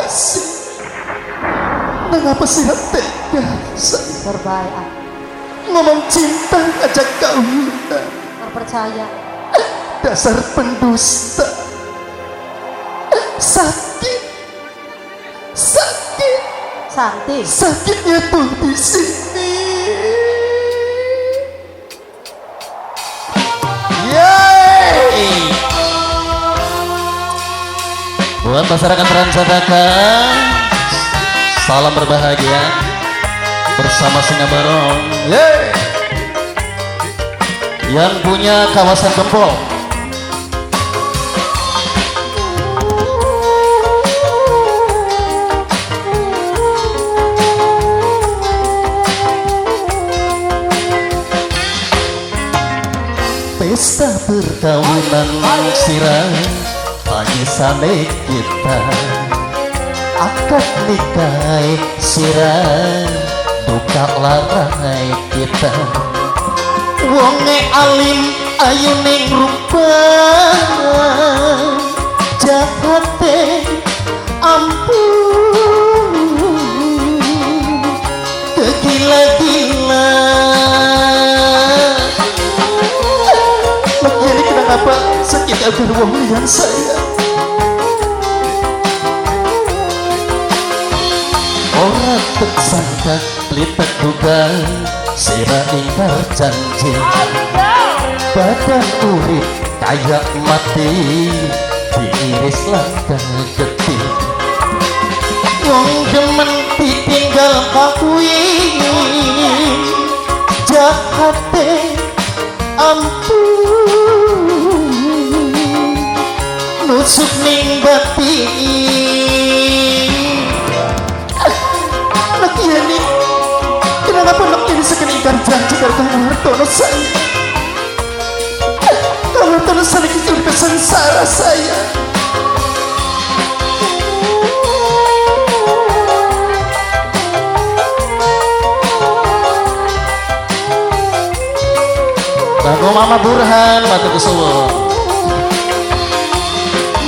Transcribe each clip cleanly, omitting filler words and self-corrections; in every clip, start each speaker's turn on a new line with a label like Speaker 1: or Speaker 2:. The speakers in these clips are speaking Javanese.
Speaker 1: kekasih. Mengapa sih tega saya?
Speaker 2: Berbaik.
Speaker 1: Ngomong cinta ngajak kawinan.
Speaker 2: Terpercaya.
Speaker 1: Dasar pendusta. Sakit. Sakit.
Speaker 2: Santi.
Speaker 1: Sakitnya tuh di sini.
Speaker 3: Yeay. Buat masyarakat Rancatakak, salam berbahagia bersama Singa Barong.
Speaker 1: Yeay.
Speaker 3: Yang punya kawasan Gempol. Pesta perkawinan sirah tangisane kita, akad nikah sirah duka larai kita. Wonge alim ayu ning rupa, jahate ampun kegila-gila.
Speaker 1: Ini kenapa sakit agar wong liyan saya?
Speaker 3: Ora tersangka plitek duga sira ingkar janji. Badan urip kayak mati diiris langkah getih.
Speaker 1: Wong demen ditinggal kawin, jahate ampun nusuk ning batin. Nak Yani, kenapa nak Yani sekian ingkar janji karo Kang Wartono saya? Kang Wartono saya itu sengsara saya.
Speaker 3: Lagu Mama Burhan, matur suwun.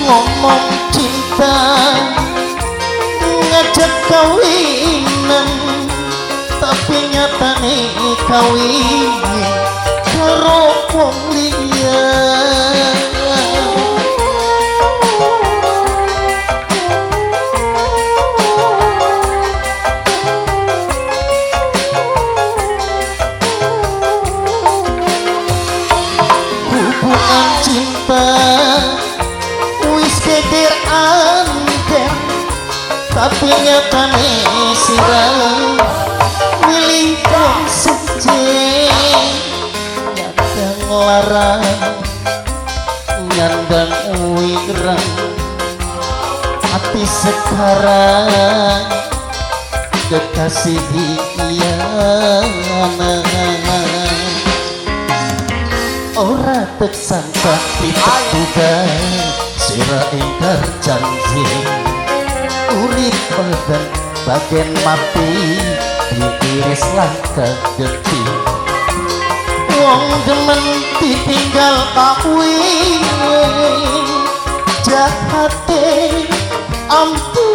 Speaker 1: Ngomong cinta ngajak kawinan, tapi nyatane kawin karo wong liya. Hubungan cinta wis geger angker, tapi nyatane sirah milih wong siji. Nyandang larang, nyandang wirang, hati sekarang kekasih liyana.
Speaker 3: Ora tersangka pitek duga sira ingkar janji. Urip badan bagian mati diiris langkah getih.
Speaker 1: Wong demen ditinggal kawin, jahate ampun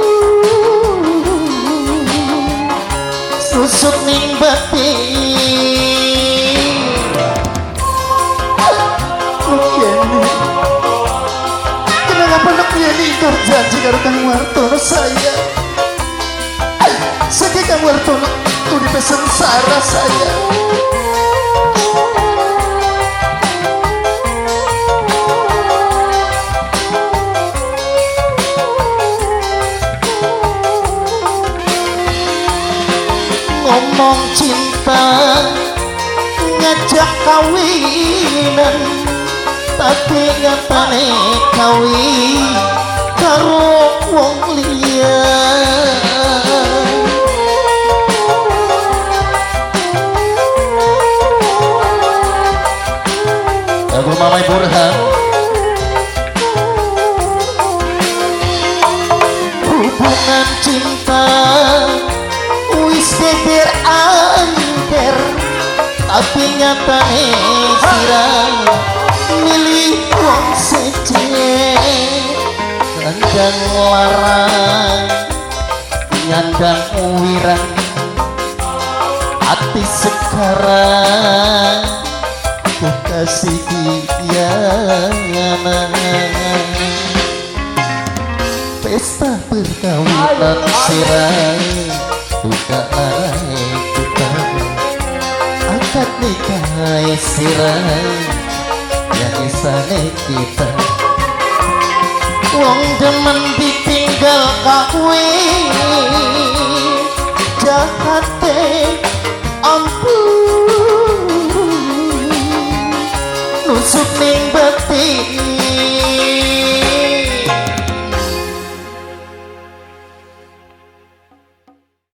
Speaker 1: susuk ning batin. Kenapa nak Yani ingkar janji karo Kang Wartono saya? Saiki Kang Wartono uripe sengsara saya. Ngomong cinta ngajak kawinan, tapi nyatane kawin karo wong liya.
Speaker 3: Lagu Mama Burhan.
Speaker 1: Hubungan cinta wis geger angker, tapi nyatane sirah milih wong siji.
Speaker 3: Kandang larang
Speaker 1: Nyandang wirang ati sekarang kekasih Diana. Pesta perkawinan sirah buka larai kita, akad nikah sirah yang isane kita. Wong demen ditinggal kawin jahate ampun nusuk ning batin.